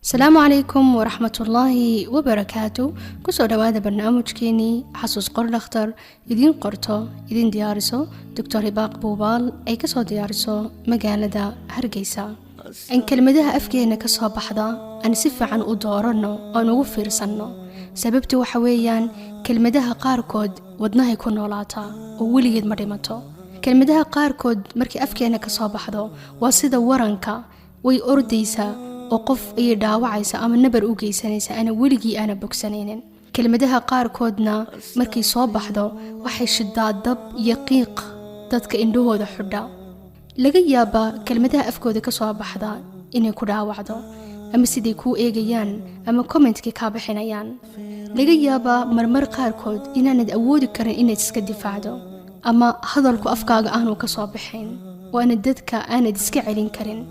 Asalaamu calaykum waraxmatullaahi wabarakaatu. Kusoo dhowaada barnaamijkeenii Xasuus Qor Dhakhtar, idiin qorto, idiin diyaariso Doctor Hibaaq Buubaal, ay kasoo diyaariso magaalada Hargeysa. In kelmadaha afkeena kasoo baxda aan si fiican u dooranno oon ugu fiirsanno. Sababtu waxa weeyaan, kelmadaha qaarkood wadnahay ku noolaataa oo weligeed ma dhimato. Kelmadaha qaarkood markii afkeena kasoo baxdo waa sida waranka, way ordaysaa oo qof ayay dhaawacaysa ama nabar u geysanaysa ana weligii aana bogsanaynin. Kelmadaha qaarkoodna markay soo baxdo waxay shidaa dab iyo qiiq dadka indhahooda xudha. Laga yaabaa kelmadaha afkooda ka soo baxda inay ku dhaawacdo, ama siday kuu eegayaan ama commentkii kaa bixinayaan. Laga yaabaa marmar qaarkood inaanad awoodi karin inaad iska difaacdo, ama hadalku afkaaga aanu ka soo baxayn oo aanad dadka aanad iska celin karin.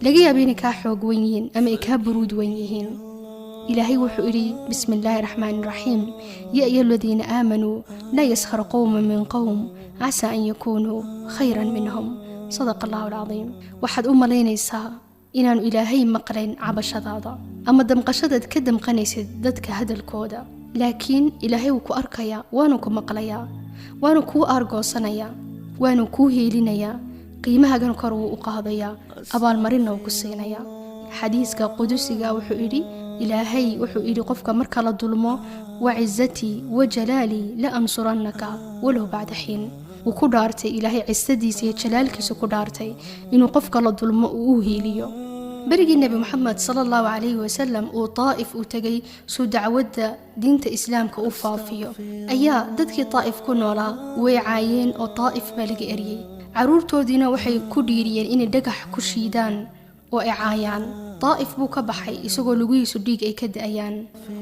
Laga yaaba inay kaa xoog wen yihiin ama ay kaa buruud wen yihiin. Ilaahay wuxuu idhi: "Bismi illaahi raxmaani raxiim. Ya ayuha aladiina aamanuu, laa yaskhar qowmun min qowm, casaa an yakuunuu khayran minhum." Sadaqa Allahu alcadiim. Waxaad u malaynaysaa inaanu Ilaahay maqlayn cabashadaada ama damqashadaad ka damqanaysid dadka hadalkooda, laakiin Ilaahay wuu ku arkayaa, waanu ku maqlayaa, waanu kuu aargoosanayaa, waanu kuu heelinayaa, qiimahagan kor wuu u qaadayaa, abaalmarinna wuu ku siinayaa. Xadiiska qudusiga wuxuu idhi, Ilaahay wuxuu idhi qofka marka la dulmo: "Wacizatii wa jalaalii la ansurannaka walow bacda xiin." Wuu ku dhaartay Ilaahay, cisadiisa iyo jalaalkiisa ku dhaartay inuu qofka la dulmo uu u hiiliyo. Berigii Nebi Moxamed sala Allahu calayhi wasalam uu Daa'if u tegay suu dacwadda diinta Islaamka u faafiyo, ayaa dadkii Daa'if ku noolaa way caayeen oo Daa'if baa laga eryey. Caruurtoodiina waxay ku dhiiriyeen inay dhagax ku shiidaan oo ay caayaan. Daa'if buu ka baxay isagoo lugihiisu dhiig ay ka da'ayaan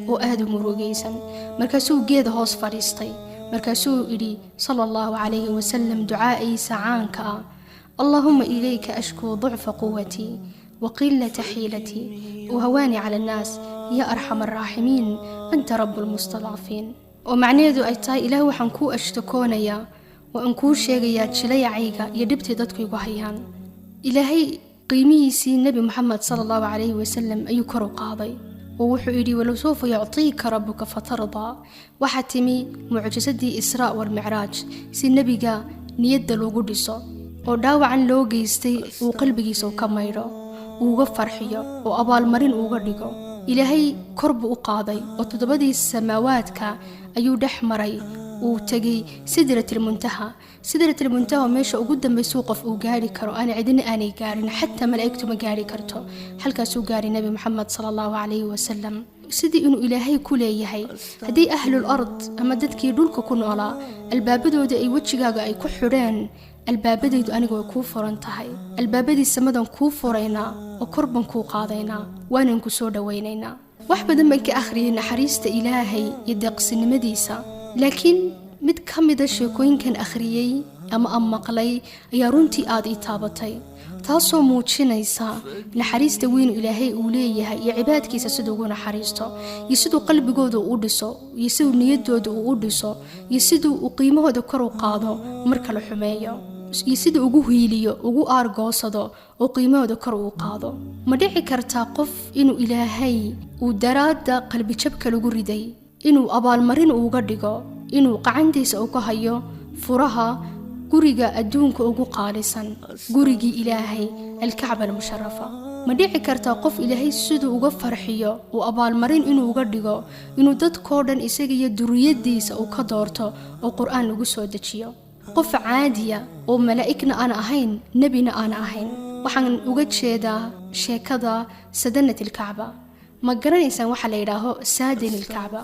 oo aada u murugaysan. Markaasuu geeda hoos fadhiistay. Markaasuu idhi sala Allahu calayhi wasalam ducaa'iisa caanka ah: "Allaahuma ilayka ashkuu ducfa quwatii وقلة حيلتي وهواني على الناس، يا أرحم الراحمين، أنت رب المستضعفين." Oo macnaheedu ay tahay: Ilaah, waxaan kuu ashtakoonayaa oo aan kuu sheegayaa jilayacayga iyo dhibtay dadku igu hayaan. Ilaahay qiimihiisii Nebi Moxamed sala Allahu calayhi wasalam ayuu kor u qaaday oo wuxuu yidhi: "Walasawfa yuctiika rabbuka fatardaa." Waxaa timi mucjisadii Israa walmicraaj si nebiga niyadda loogu dhiso oo dhaawacan loo geystay uu qalbigiisa u ka maydho, uuga farxiyo oo abaalmarin uuga dhigo. Ilaahay kor buu u qaaday oo toddobadii samaawaadka ayuu dhex maray, uu tegay Sidratilmuntaha. Sidratilmuntaha oo meesha ugu dambaysuu qof uu gaari karo, aana cidina aanay gaarin, xataa malaa'igtu ma gaari karto. Halkaasuu gaaray Nebi Moxamed sala Allahu calayhi wasalam, sidii inuu Ilaahay ku leeyahay: haddii ahlul ard ama dadkii dhulka ku noolaa albaabadooda ay wejigaaga ay ku xidheen, albaabadaydu aniga way kuu furan tahay. Albaabadii samadan kuu furaynaa oo kor baan kuu qaadaynaa, waanan ku soo dhowaynaynaa. Wax badan baan ka akhriyay naxariista Ilaahay iyo deeqsinimadiisa, laakiin mid ka mida sheekooyinkan akhriyey ama aan maqlay ayaa runtii aada ii taabatay, taasoo muujinaysa naxariista weynu Ilaahay uu leeyahay iyo cibaadkiisa siduu ugu naxariisto, iyo siduu qalbigooda u dhiso, iyo siduu niyadooda uu u dhiso, iyo siduu uu qiimahooda kor u qaado marka la xumeeyo, iyo siduu ugu hiiliyo, ugu aargoosado oo qiimahooda kor uu qaado. Ma dhici kartaa qof inuu Ilaahay uu daraadda qalbijabka lagu riday inuu abaalmarin uuga dhigo inuu qacantiisa uu ka hayo furaha guriga adduunka ugu qaalisan, gurigii Ilaahay, Alkacba almusharafa? Ma dhici kartaa qof Ilaahay siduu uga farxiyo uu abaalmarin inuu uga dhigo inuu dadkoo dhan isaga iyo duriyadiisa uu ka doorto oo Qur-aan lagu soo dejiyo? Qof caadiya oo malaa'igna aan ahayn, nebina aan ahayn. Waxaan uga jeedaa sheekada sadanat ilkacba. Ma garanaysaan waxaa la yidhaaho saadin ilkacba?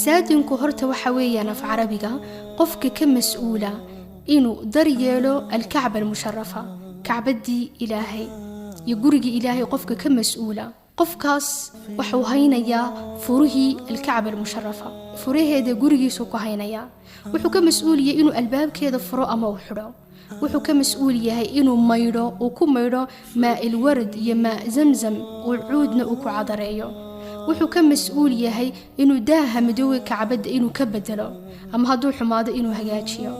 Saadinku horta waxa weeyaan af Carabiga qofka ka mas-uula inuu daryeelo Alkacba almusharafa, kacbaddii Ilaahay iyo gurigii Ilaahay qofka ka mas-uula. Qofkaas waxuu haynayaa furihii Alkacba almusharafa, furaheeda gurigiisuu ku haynayaa. Wuxuu ka mas-uul yahay inuu albaabkeeda furo ama uu xidho. Wuxuu ka mas-uul yahay inuu maydho, uu ku maydho maa ilward iyo maa zamzam, uu cuudna uu ku cadareeyo. Wuxuu ka mas-uul yahay inuu daaha madooga kacbadda inuu ka bedelo, ama hadduu xumaado inuu hagaajiyo.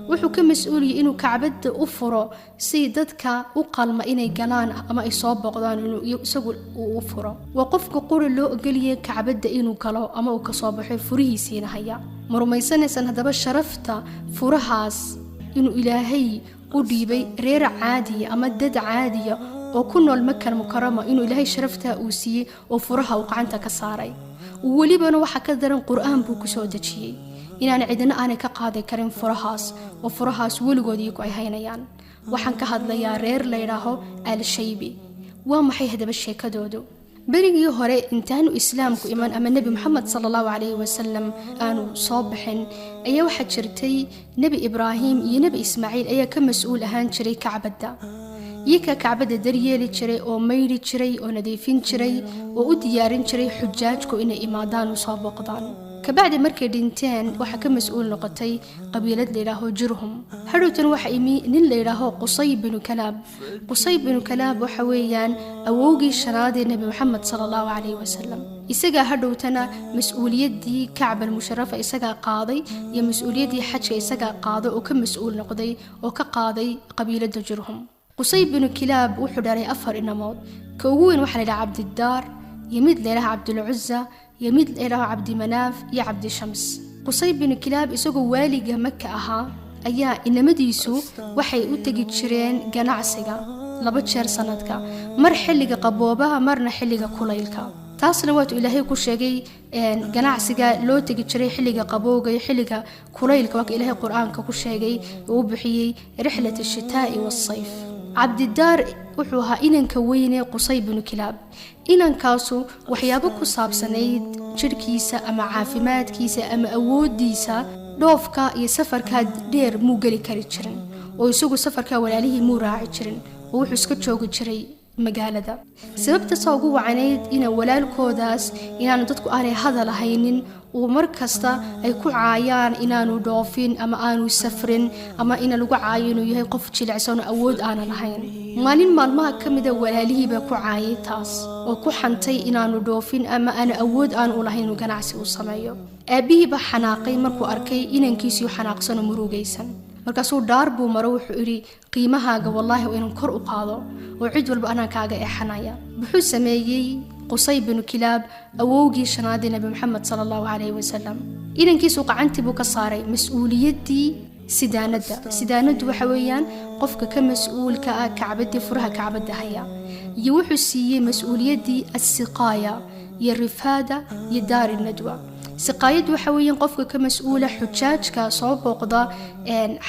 Wuxuu ka mas-uuliyay inuu Kacbadda u furo si dadka u qalma inay galaan ama ay soo booqdaan, inuu isagu uu u furo. Waa qofka quri loo ogoliyay Kacbadda inuu galo ama uu kasoo baxo, furihiisiina haya. Ma rumaysanaysaan haddaba sharafta furahaas inuu Ilaahay u dhiibay reer caadiya ama dad caadiya oo ku nool Makal Mukarama, inuu Ilaahay sharaftaa uu siiyey oo furaha uu gacanta ka saaray? Welibana waxaa ka daran, Qur-aan buu kusoo dejiyey inaan cidina aanay ka qaadi karin furahaas, oo furahaas weligood iyagu ay haynayaan. Waxaan ka hadlayaa reer layidhaaho Al-Shaybi. Waa maxay haddaba sheekadoodu? Berigii hore, intaanu Islaamku iman ama Nebi Moxamed sala Allahu calayhi wasalam aanu soo bixin, ayaa waxaa jirtay Nebi Ibraahim iyo Nebi Ismaaciil ayaa ka mas-uul ahaan jiray Kacbadda. Iyakaa Kacbadda daryeeli jiray oo maydhi jiray oo nadiifin jiray oo u diyaarin jiray xujaajku inay imaadaan u soo booqdaan. Kabacdi markay dhinteen, waxaa ka mas-uul noqotay qabiilad layidhaaho Jurhum. Hadhowtan waxaa imi nin layidhaaho Qusay binu Kalaab. Qusay binu Kalaab waxa weeyaan awowgii shanaad ee Nebi Moxamed sala Allahu calayhi wasalam. Isagaa hadhowtana mas-uuliyaddii Kacba Almusharafa isagaa qaaday, iyo mas-uuliyaddii xajka isagaa qaaday oo ka mas-uul noqday oo ka qaaday qabiiladda Jurhum. Qusay binu Kilaab wuxuu dhalay afar inamood. Ka ugu weyn waxaa la yidhaha Cabdidaar, iyo mid layidhaha Cabdulcuza, iyo mid layidhaho Cabdimanaaf, iyo Cabdishams. Qusay binu Kilaab isagoo waaliga Maka ahaa ayaa inamadiisu waxay u tegi jireen ganacsiga laba jeer sanadka, mar xilliga qaboobaha, marna xilliga kulaylka. Taasna waatuu Ilaahay ku sheegay ganacsiga loo tegi jiray xilliga qabowga iyo xilliga kulaylka. Waa ka Ilaahay Qur-aanka ku sheegay oo u bixiyey rixlat ashitaa'i waasayf. Cabdidaar wuxuu ahaa inanka weyne Qusay binu Kilaab. Inankaasu waxyaabo ku saabsanayd jidhkiisa ama caafimaadkiisa ama awoodiisa, dhoofka iyo safarkaa dheer muu geli kari jirin, oo isagu safarkaa walaalihii muu raaci jirin, oo wuxuu iska joogi jiray magaalada. Sababtasaa ugu wacnayd ina walaalkoodaas inaanu dadku aanay hadal haynin, uu mar kasta ay ku caayaan inaanu dhoofin ama aanu safrin, ama ina lagu caayo inuu yahay qof jilicsan oo awood aanan lahayn. Maalin maalmaha ka mida walaalihii baa ku caayay taas oo ku xantay inaanu dhoofin ama aanu awood aanu u lahayn inuu ganacsi uu sameeyo. Aabbihii baa xanaaqay markuu arkay inankiisii xanaaqsan oo murugaysan. Markaasuu dhaar buu maro, wuxuu idhi: "Qiimahaaga wallaahi waa inaan kor u qaado oo cid walba anaan kaaga eexanaya." Wuxuu sameeyey Qusay binu Kilaab, awowgii shanaadii Nebi Moxamed sala Allahu calayhi wasalam, inankiisu qacantii buu ka saaray mas-uuliyaddii sidaanadda. Sidaanaddu waxa weeyaan qofka ka mas-uulka ah Kacbaddii, furaha Kacbadda haya. Iyo wuxuu siiyey mas-uuliyaddii assiqaaya iyo rifaada iyo daari nadwa. Siqaayaddu waxa weeyaan qofka ka mas-uula xujaajka soo booqda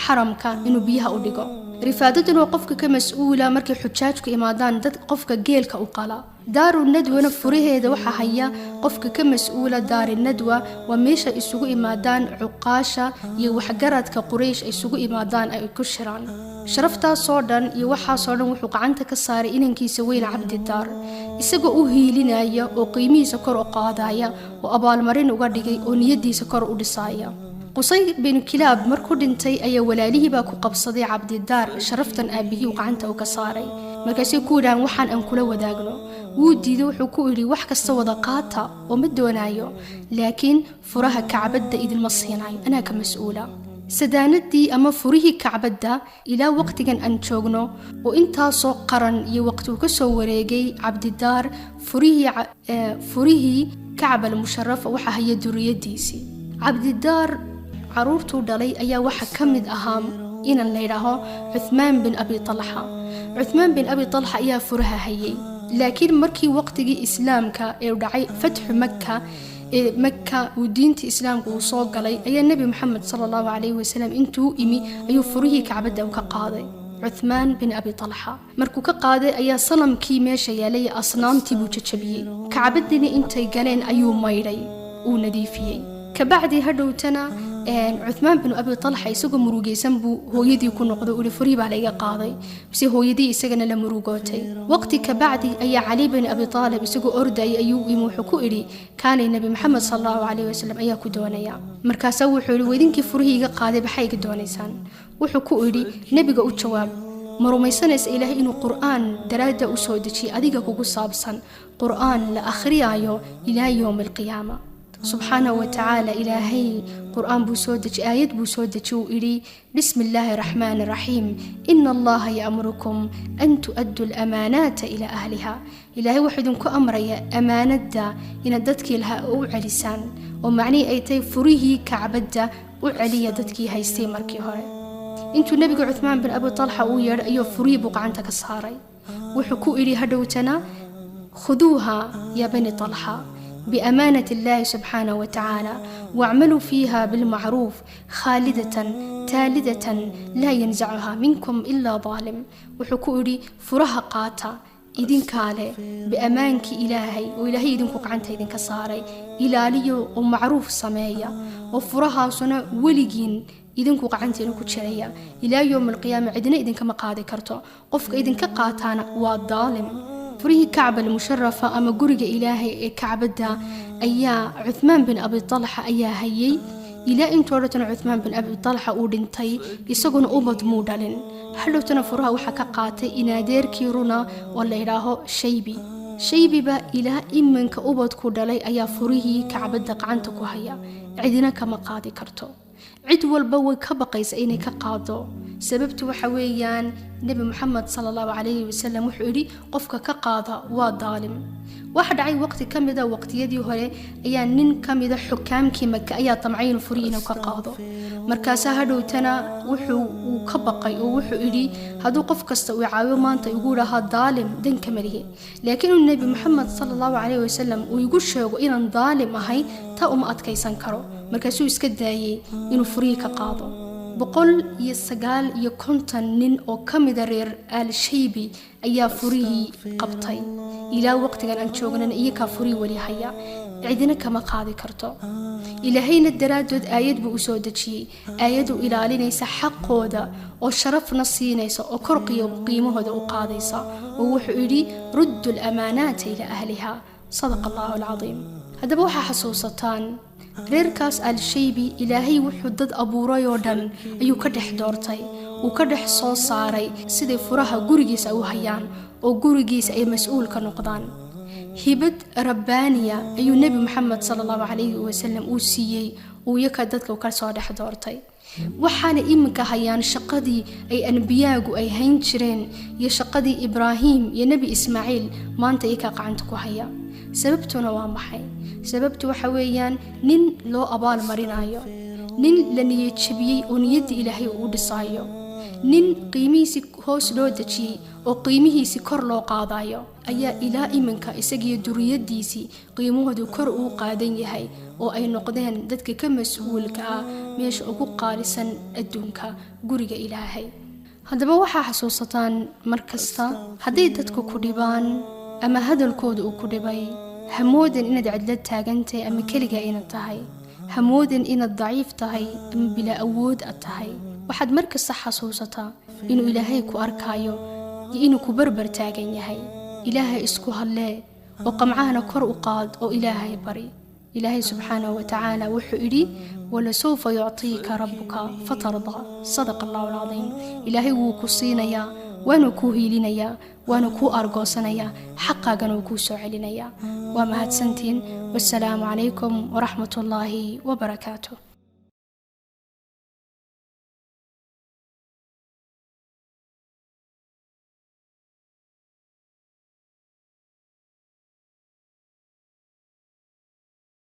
xaramka inuu biyaha u dhigo. Rifaadaduna waa qofka ka mas-uula markay xujaajku imaadaan dad qofka geelka u qala. Daaru nadwana furaheeda waxaa haya qofka ka mas-uula daari nadwa, waa meesha isugu imaadaan cuqaasha iyo waxgaradka Quraysh ay isugu imaadaan, ay ku shiraan. Sharaftaasoo dhan iyo waxaasoo dhan wuxuu gacanta ka saaray inankiisa weyn Cabdidaar, isagoo u hiilinaya oo qiimihiisa kor u qaadaya oo abaalmarin uga dhigay oo niyadiisa kor u dhisaya. Qusay binu Kilaab markuu dhintay ayaa walaalihii baa ku qabsaday Cabdidaar sharaftan aabihii uu gacanta u ka saaray. Markaasay ku yidhahaan: "Waxaan aan kula wadaagno." Wuu diiday. Wuxuu ku idhi: "Wax kasta wada qaata oo ma doonaayo, laakiin furaha Kacbadda idinma siinayo, anaa ka mas-uula." Sadaanadii ama furihii Kacbadda ilaa waqtigan aan joogno oo intaasoo qaran iyo waqti uu ka soo wareegay Cabdidaar, furihii Kacba Almusharafa waxaa haya duriyadiisii. Cabdidaar caruurtuu dhalay ayaa waxaa ka mid ahaa inan layidhaaho Cuthmaan bin Abi Talxa. Cuthmaan bin Abi Talxa ayaa furaha hayay, laakiin markii waqtigii Islaamka ee dhacay fatxu Maka, ee Maka uu diinta Islaamka uu soo galay, ayaa Nebi Moxamed sala Allahu calayhi wasalam intuu imi ayuu furihii Kacbadda u ka qaaday Cuthmaan bin Abi Talxa. Markuu ka qaaday ayaa sanamkii meesha yaalay, asnaamtii buu jajabiyey. Kacbadiina intay galeen ayuu maydhay, uu nadiifiyey. Kabacdi hadhowtana Cuthmaan bin Abi Talxa isagoo murugaysan buu hooyadii ku noqday, uli: "Furihii baa layga qaaday." Mise hooyadii isagana la murugootay. Waqti kabacdi ayaa Cali bin Abi Taalib isagoo ordayay ayuu imi. Wuxuu ku idhi: "Kaanay, Nebi Maxamed sala Allahu calayhi wasalam ayaa ku doonaya." Markaasaa wuxuu idhi: "Wedinkii furihii iga qaaday, maxay iga doonaysaan?" Wuxuu ku idhi: "Nebiga u jawaab, ma rumaysanaysa Ilaahay inuu Qur'aan daraadda u soo dejiyay adiga kugu saabsan, Qur'aan la akhriyaayo ilaa yowmi alqiyaama?" Subxaanahu wa tacaala, Ilaahay Qur-aan buu soo deji, aayad buu soo deji, uu idhi: "Bismi illaahi raxmaani raxiim, ina Allaha ya'murukum an tu'addu alamaanaata ilaa ahliha." Ilaahay wuxuu idinku amrayaa amaanadda inaad dadkii lahaa u celisaan, oo macnihii ay tahay furihii Kacbadda u celiya dadkii haystay markii hore. Intuu Nebiga Cuthmaan bin Abi Talxa uu yeedhay ayuu furihii buu gacanta ka saaray. Wuxuu ku idhi hadhowtana: "Khuduuha yaa bani Talxa biamaanat illaahi subxaanahu wa tacaala, wacmaluu fiiha bilmacruuf, khaalidatan taalidatan, laa yanzacuhaa minkum ilaa daalim." Wuxuu ku idhi: "Furaha qaata, idinkaa leh, biammaankii Ilaahay oo Ilaahay idinku gacanta idinka saaray, ilaaliyo oo macruuf sameeya, oo furahaasuna weligiin idinku gacantiina ku jiraya ilaa yowm alqiyaama, cidina idinkama qaadi karto, qofka idinka qaataana waa daalim." Furihii Kacba almusharafa ama guriga Ilaahay ee Kacbadda ayaa Cuthmaan bin Abi Talxa ayaa hayay ilaa intoo dhatana Cuthmaan bin Abi Talxa uu dhintay, isaguna ubad muu dhalin. Hadhowtana furaha waxaa ka qaatay inaadeerkii runa oo la yidhaaho Shaybi. Shaybiba ilaa iminka ubadku dhalay ayaa furihii Kacbadda gacanta ku haya, cidina kama qaadi karto, cid walba way ka baqaysa inay ka qaado. Sababtu waxa weeyaan Nebi Moxamed sala Allahu calayhi wasalam wuxuu yidhi: "Qofka ka qaada waa daalim." Waxa dhacay waqti ka mida waqtiyadii hore ayaa nin ka mida xukaamkii Maka ayaa damcay inuu furihi inuu ka qaado. Markaasaa hadhowtana wuxuu uu ka baqay oo wuxuu idhi: "Hadduu qof kasta uu caawiyo maanta igu dhahaa daalim, danka malihi, laakiin inuu Nebi Moxamed sala Allahu calayhi wasalam uu igu sheego inaan daalim ahay, taa uma adkaysan karo." Markaasuu iska daayey inuu furihii ka qaado. 159 nin oo ka mida reer Aal Shaybi ayaa furihii qabtay. Ilaa waqtigan aan joognana iyakaa furihii weli haya, cidina kama qaadi karto. Ilaahayna daraaddood aayad buu u soo dejiyey, aayadu ilaalinaysa xaqooda oo sharafna siinaysa oo kor qiimahooda u qaadaysa, oo wuxuu yidhi: "Ruddu alamaanaata ilaa ahliha." Sadaqa Allahu alcadiim. Haddaba waxaa xasuusataan reerkaas Al-Shaybi, Ilaahay wuxuu dad abuuray oo dhan ayuu ka dhex doortay, uu ka dhex soo saaray siday furaha gurigiisa u hayaan oo gurigiisa ay mas-uul ka noqdaan. Hibad rabbaaniya ayuu Nebi Moxamed sala Allahu calayhi wasalam uu siiyey, uu yaka dadka ka soo dhex doortay. Waxaana iminka hayaan shaqadii ay anbiyaagu ay hayn jireen iyo shaqadii Ibraahim iyo Nebi Ismaaciil, maanta iyakaa gacanta ku haya. Sababtuna waa maxay? Sababtu waxa weeyaan nin loo abaal marinayo, nin la niyad jabiyey oo niyaddii Ilaahay uu u dhisaayo, nin qiimihiisii hoos loo dejiyey oo qiimihiisii kor loo qaadayo, ayaa ilaa iminka isagiyo duriyadiisii qiimahoodu kor uu qaadan yahay, oo ay noqdeen dadka ka mas-uulka ah meesha ugu qaalisan adduunka, guriga Ilaahay. Haddaba waxaa xasuusataan mar kasta hadday dadku ku dhibaan ama hadalkooda uu ku dhibay, hamoodan inaad cidlo taagantahay ama keligaa inaad tahay, hamoodan inaad daciif tahay ama bilaa awood aad tahay. Waxaad mar kasta xasuusataa inuu Ilaahay ku arkaayo iyo inuu ku barbar taagan yahay. Ilaahay isku hadlee oo qamcahana kor u qaad oo Ilaahay bari. Ilaahay subxaanahu wa tacaala wuxuu idhi: "Walasawfa yuctiika rabbuka fatardaa." Sadaqa Allahu alcadiim. Ilaahay wuu ku siinayaa, waana kuu hiilinayaa, waana kuu argoosanayaa, xaqaagana wuu kuu soo celinayaa. Waa mahadsantiin. Wasalaamu calaykum waraxmat ullaahi wabarakaatu.